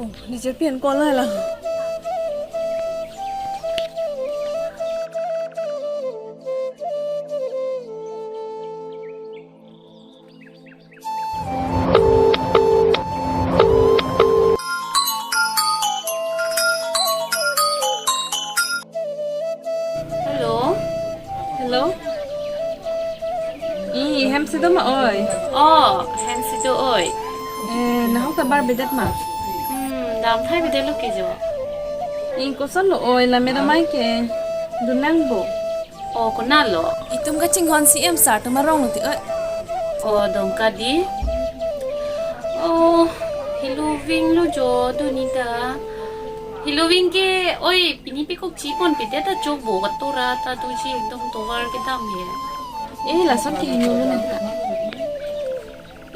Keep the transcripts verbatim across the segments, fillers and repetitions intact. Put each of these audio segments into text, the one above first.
Ni chepi an call hala. Hello. Hello. I, hem si do ma oi? Oh, hem si do oi. Eh, nahok ta bar bedet ma? Hmm, dam thai bedet lo ke jo. I, koson lo oi, lammet amei ke dun nang bo? Oh, konat lo? Itum kachinghon C M sir atum arong lo ti oi. Oh, Dongka di. Oh, heloving lo jo do ni ta. Heloving ke, oi, pini pi kok chipon pite ta chok bo katora ta tu ji ekdom tovar kedam he. Eh, lason ke hingno lo nang ta.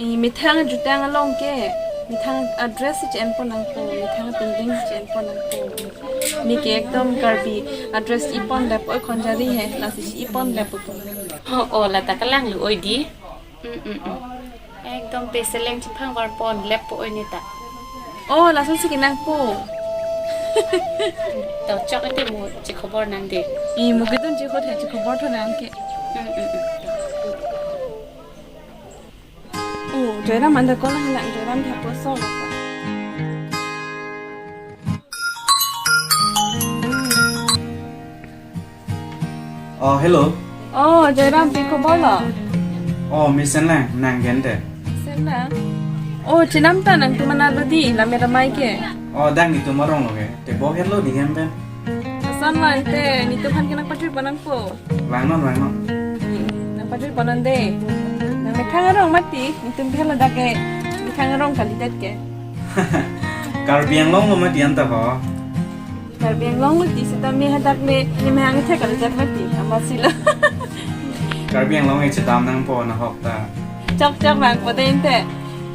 Eh, methang jutang along ke, methang address si chenpon nangpo, methang pending si chenpon nangpo. Mi ke ekdom Karbi address ipon dap oi khonjari he, lasi ipon dap oi. Oh, oh, la ta kalang lo oi di. Mm, mm, mm. Ekdom peseleng chiphang varpon lep po oi ni ta. Oh, lason si kenang po. To chok ate mo chikhobor nang de. I mo kedun chikhot he chikhobor tho nang ke. Mm, mm, mm. Oh, Joyram anda call lang, Joyram tha po so. Oh, hello. Oh, Joyram, pi khobor lo? Oh, mi Senlang, nang gente. Senlang. Oh, chenam ta nangtum anat lo di, lammet amei ke. Oh, dang itum arong lo ke. Te bo hello di hem pen. Asan lo ante, nitum aphan ke nangpajui pon nangpo. Vangnon, vangnon. Hmm, nangpajui pon non de. Nang methang arong mati, nitum ke ladak ke methang arong kalidet ke. Karbi Anglong lo mati anta ho. Karbi Anglong lo ti seta me hadak me, ni mehang the kalidet mati, amat si lo. Karbi Anglong e chedam nangpo nahok ta. Chok chok vangpo de ante.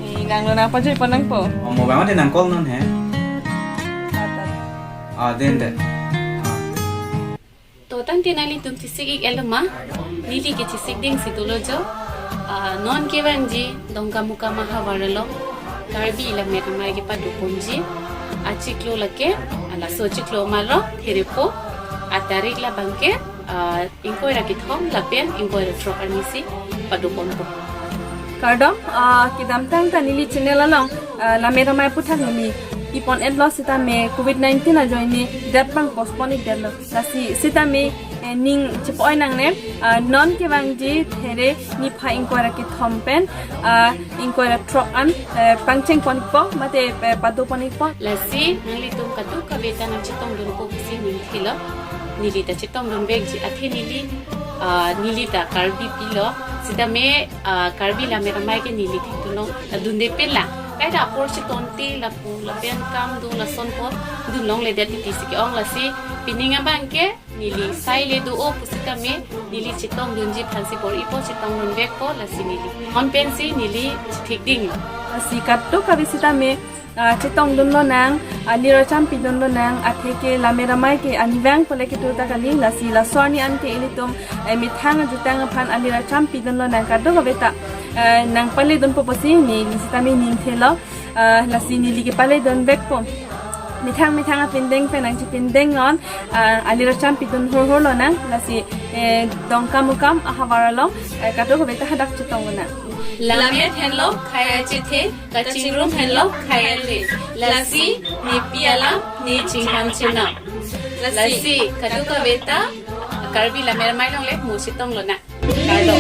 Ni nang lo nangpajui pon nangpo. Oh, mo vang de nang call non he. Tata. Ah, den de. Ah. To tangte nanglitum chesik ik-et lo ma? Neli ke chesik ding si dolo jo. Ah, non kevangji Dongkamukam ahavar along Karbi lammet amei kepado ponji achiklo lake, ah, laso achiklo ma lo, Therepo, atarik labang ke, ah, ingkoi ra kethom lapen ingkoi ra throk arni si pado ponpo. Kardom, ah, kedamtang ta neli channel along, ah, lammet amei aphuthak neli ipon-et lo seta me covid nineteen ajoine det abang postpone ik det lo. Lasi seta me, eh, ning chepo-oi nangne, ah, non kevangji There niphai ingkoi ra kethom pen, ah, ingkoi ra throk an, eh, pangcheng pon ikpo, mate, eh, pado pon ikpo. Lasi nanglitum kadokave ta nangchetong dunpo pusi ning thilo. Neli ta chetong dun vekji athe neli, ah, neli ta Karbipi lo. Seta me, ah, Karbi lammet amei ke neli thekdunlong, ah, dunde pen lang. Kaita apor chetongte lapu lapen kam do lasonpo dunlongledet titi si ke-ong, lasi pining abang ke neli sai le do-o pusitame neli chetong dunji aphansi bor-ipo, chetong dun vekpo, lasi neli. Hon pensi neli chethik ding. Lasi kadokave seta me, ah, chetong dunlonang, alir achampi dunlonang, atheke lammet amei ke ani vang pole ketur ta kali, lasi laso arni an ke ilitum, eh, methang jutang aphan alir achampi dunlonang kadokave ta, eh, nangpale dunpo pusi neli seta me ning thelo, ah, lasi neli kepale dun vekpo. Methang methang apindeng pen nangchepindeng non, ah, alir achampi dun horhor lonang, lasi, eh, Dongkamukam ahavar along, eh, kadokave ta hadak chetong lonang. Lammet henlo khei achethe, kachingrum henlo khei ale. Lasi nepi alam, ne chinghon chenam. Lasi kadokave ta Karbi lammet amei along le mo chetong lonang. Kardom.